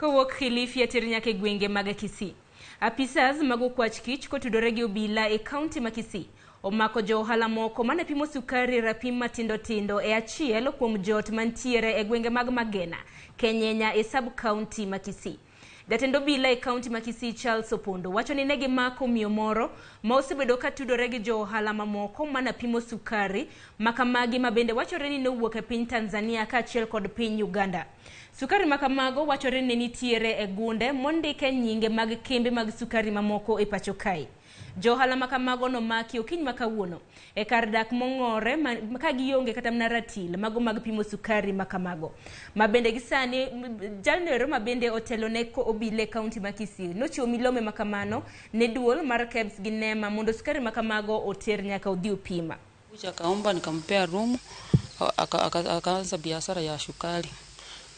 Kowuok Kilifi ater nyaka e gwenge mag Kisii. Apisas mag okwach kich kotudore gi obila e kaunti ma Kisii omako jo ohala moko mane pimo sukari e rapim matindo tindo e achiel kuom joot mantiere e gwenge mag Magena, Kenyenya e sub kaunti ma Kisii. Jatend obila e kaunti ma Kisii Charles Opondo wacho ni ne gimako miyo moro ma osebedo ka tudore gi jo ohala mamoko mana pimo sukari makamagi ma bende wachore ni nowuok e piny Tanzania kaachiel kod piny Uganda. Sukari makamago wachore ni ne nitiere e gunde mondike nyinge mag kembe mag sukari mamoko e pacho kae. Jo ohala makamago nomaki okinyi ma kawuono e kar dak mong'ore ka gionge kata mana ratil mago mag pimo sukari makamago. Ma bende gi sani jalno ero ma bende otelo ne obila e kaunti ma Kisii nochiwo milome makamano ne duol mar KEBS gi NEMA mondo sukari makamago oter nyaka odhi opima. Kuja akaomba nikampea room, akaanza biashara ya sukari,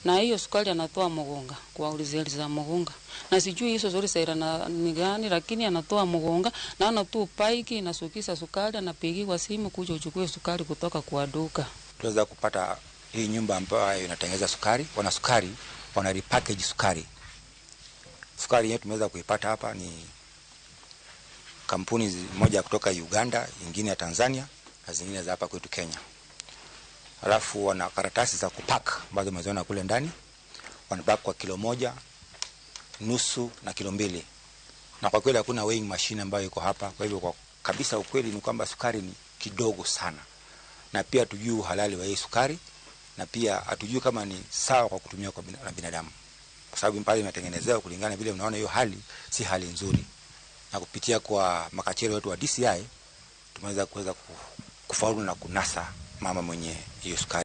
na hiyo sukari anatoa Mugunga kwa wholesale za Mugunga, na sijui hizo wholesale na ni gani, lakini anatoa Mugunga. Naona tu paiki inasukisa sukari, anapigiwa simu kuja uchukue sukari kutoka kwa duka. Tuweza kupata hii nyumba ambayo inatengeneza sukari, wana sukari, wana repackage sukari. Sukari yetu tumeweza kuipata hapa ni kampuni moja kutoka Uganda, ingine ya Tanzania na zingine za hapa kwetu Kenya. Alafu wana karatasi za kupack ambazo umeziona kule ndani, wanapack kwa kilo 1, nusu na kilo 2. Na kwa kweli hakuna weighing machine ambayo iko hapa. Kwa hivyo kwa kabisa ukweli ni kwamba sukari ni kidogo sana. Na pia hatujui uhalali wa hii sukari, na pia hatujui kama ni sawa kwa kutumia kwa na binadamu. Kwa sababu pale imetengenezewa kulingana vile unaona hiyo hali si hali nzuri. Na kupitia kwa makachero wetu wa DCI tumeweza kuweza kufaulu na kunasa mama mwenye hiyo sukari.